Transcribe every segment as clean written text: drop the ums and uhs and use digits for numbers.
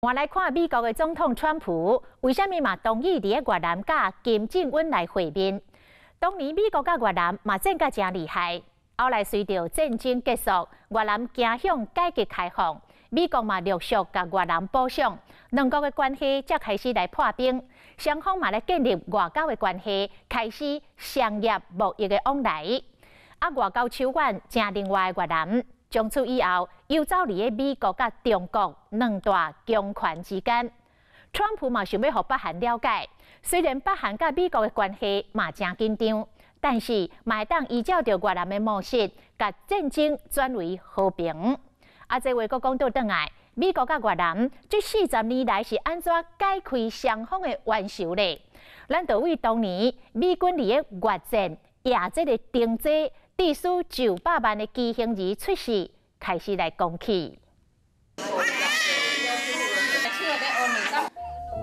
換來看美國的總統川普，為啥物嘛同意佇咧越南佮金正恩來會面？當年美國佮越南嘛戰甲誠厲害，後來隨著戰爭結束，越南走向改革開放，美國嘛陸續共越南補償，兩國的關係才開始來破冰，雙方嘛來建立外交的關係，開始商業貿易的往來。啊，外交手腕誠靈活的越南。從此以後，遊走佇咧美國佮中國兩大強權之間。川普嘛想欲予北韓了解，雖然北韓佮美國的關係嘛誠緊張，但是嘛會當依照著越南的模式，共戰爭轉為和平。啊，這話閣講倒轉來，美國佮越南這40年來是按怎解開雙方的冤仇咧？咱就為當年美軍佇咧越戰贏這个定制。致使900萬的畸形兒出世，開始來講起。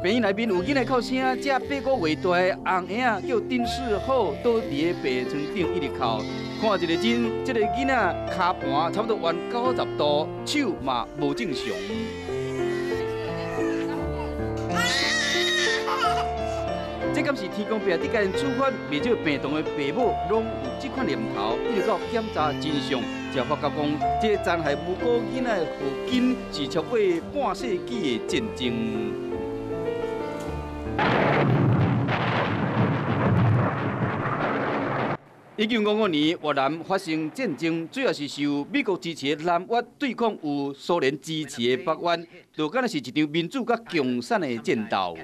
病院內面有囡仔哭聲，這8個月大的紅嬰仔叫丁世浩，倒佇咧病床頂一直哭。看一个真，這个囡仔跤盤差不多彎90度，手嘛無正常。這敢是天公伯佇共𪜶處罰？袂少病童的爸母攏有這款念頭，一直到檢查真相，才發覺講，這殘害無辜囡仔的禍根是超過半世紀的戰爭。1955年，越南發生戰爭，主要是受美國支持的南越對抗有蘇聯支持的北越，就敢若是一場民主佮共產的戰鬥。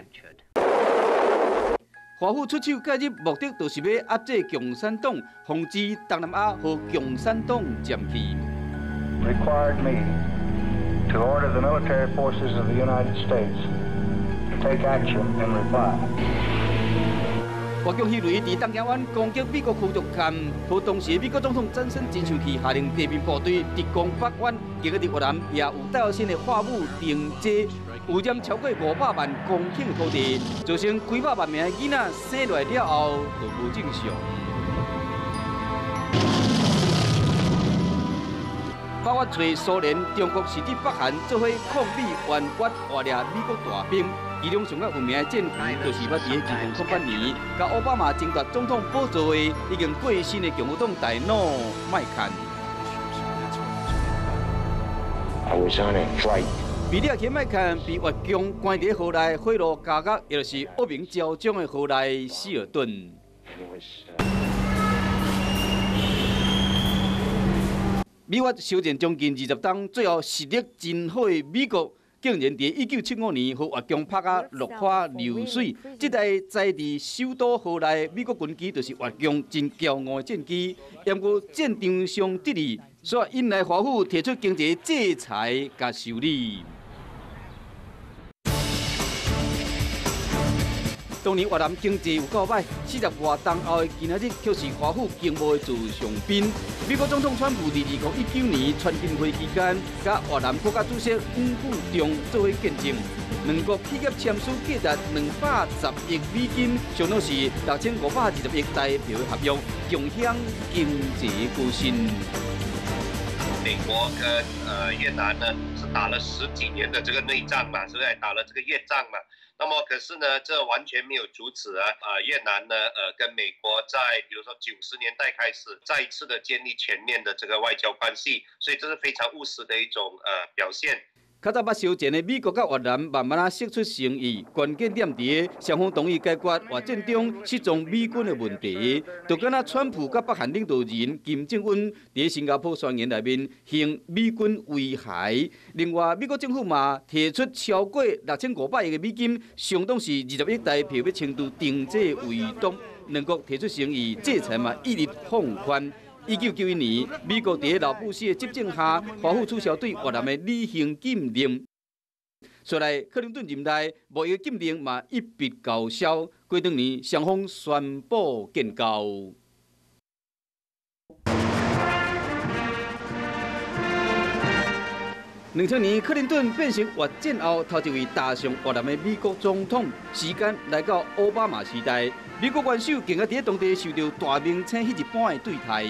華府出手介入，目的就是欲壓制共產黨，防止東南亞予共產黨佔去。 Required me to order the military forces of the United States to take action in reply. 越共魚雷佇東京灣攻擊美國驅逐艦，予當時美國總統詹森真生氣，下令地面部隊直攻北灣。結果佇越南也有戴勝的化武定制，污染超過500萬公頃土地，造成幾百萬名的囡仔生落來了後就無正常。北越揣蘇聯、中國甚至北韓做伙抗美援越，活掠美國大兵。其中上較有名的戰俘，就是捌佇2008年，佮奧巴馬爭奪總統寶座的已經過身的共和黨大腦麥坎。 I was on a flight. 被掠去麥坎被越共關佇河內火爐監獄，也就是惡名昭彰的河內希爾頓。美越休戰將近20冬，最後實力真好的美國，竟然佇1975年，予越共拍甲落花流水。這台在佇首都河內美國軍機，就是越共真驕傲的戰機。毋過戰場上得利，所以引來華府提出經濟制裁共修理。當年越南經濟有夠歹，40外冬後的今仔日，卻是華府經貿的座上賓。美國總統川普佇2019年川金會期間，佮越南國家主席阮富仲做伙見證，兩國企業簽署價值210億美金，相當是6520億台幣的合約，共享經濟高薪。美國跟越南呢是打了十幾年的這個內戰嘛，是不是？打了這個越戰嘛？那麼可是呢，這完全沒有阻止啊！越南呢，跟美國在比如說90年代開始再次的建立全面的這個外交關係，所以這是非常務實的一種表現。較早捌相戰的美國佮越南，慢慢仔釋出誠意，關鍵點佇雙方同意解決越戰中失蹤美軍的問題。就敢若川普佮北韓領導人金正恩佇新加坡宣言內面還美軍遺骸。另外，美國政府嘛提出超過6500億的美金，相當是20億台幣，欲清除定制圍擋。兩國提出誠意，制裁嘛一直放寬。1991年，美國佇老布希的執政下，華府取消對越南的旅行禁令。後來克林頓任內，貿易禁令嘛一筆勾銷。過兩年，雙方宣布建交。2000年，克林頓變成越戰後頭一位踏上越南的美國總統。時間來到奧巴馬時代，美國元首更加佇當地受到大明星彼一般的對待。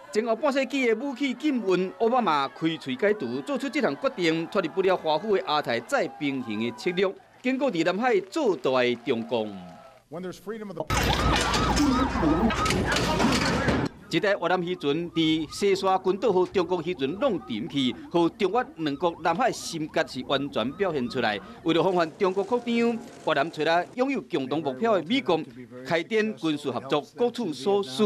前後半世紀的武器禁運，奧巴馬開喙解毒，做出這項決定，脫離不了華府的亞太再平衡的策略，經過佇南海做大的中共。When there's freedom of the 這台越南漁船佇西沙群島予中國漁船弄沉去，予中越兩國南海心結是完全表現出來。為了防範中國擴張，越南揣來擁有共同目標的美國開展軍事合作，各取所需。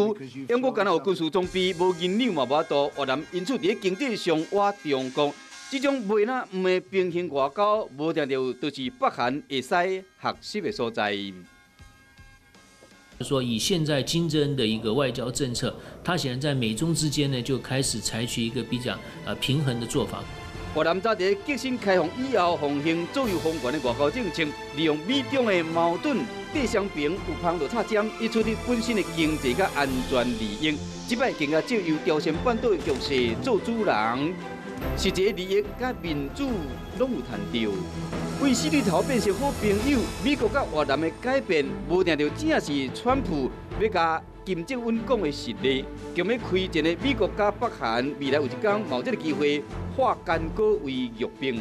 英國敢若有軍事裝備，無銀兩嘛無法度。越南因此佇經濟上倚中國，這種袂若毋的平行外交，無定著就是北韓會使學習的所在。說以現在金正恩的一個外交政策，他顯然在美中之間呢，就開始採取一個比較平衡的做法。越南早佇革新開放以後，奉行左右逢源的外交政策，利用美中的矛盾，綴雙爿有縫就插針，以處理本身的經濟佮安全利益。這擺更加借由朝鮮半島的局勢做主人，實際利益佮民主攏有趁著。為死對頭變成好朋友，美國佮越南的改變，無定著正是川普欲共金正恩講的實例。強欲開戰的美國佮北韓，未來有一天嘛有這个機會化干戈為玉帛。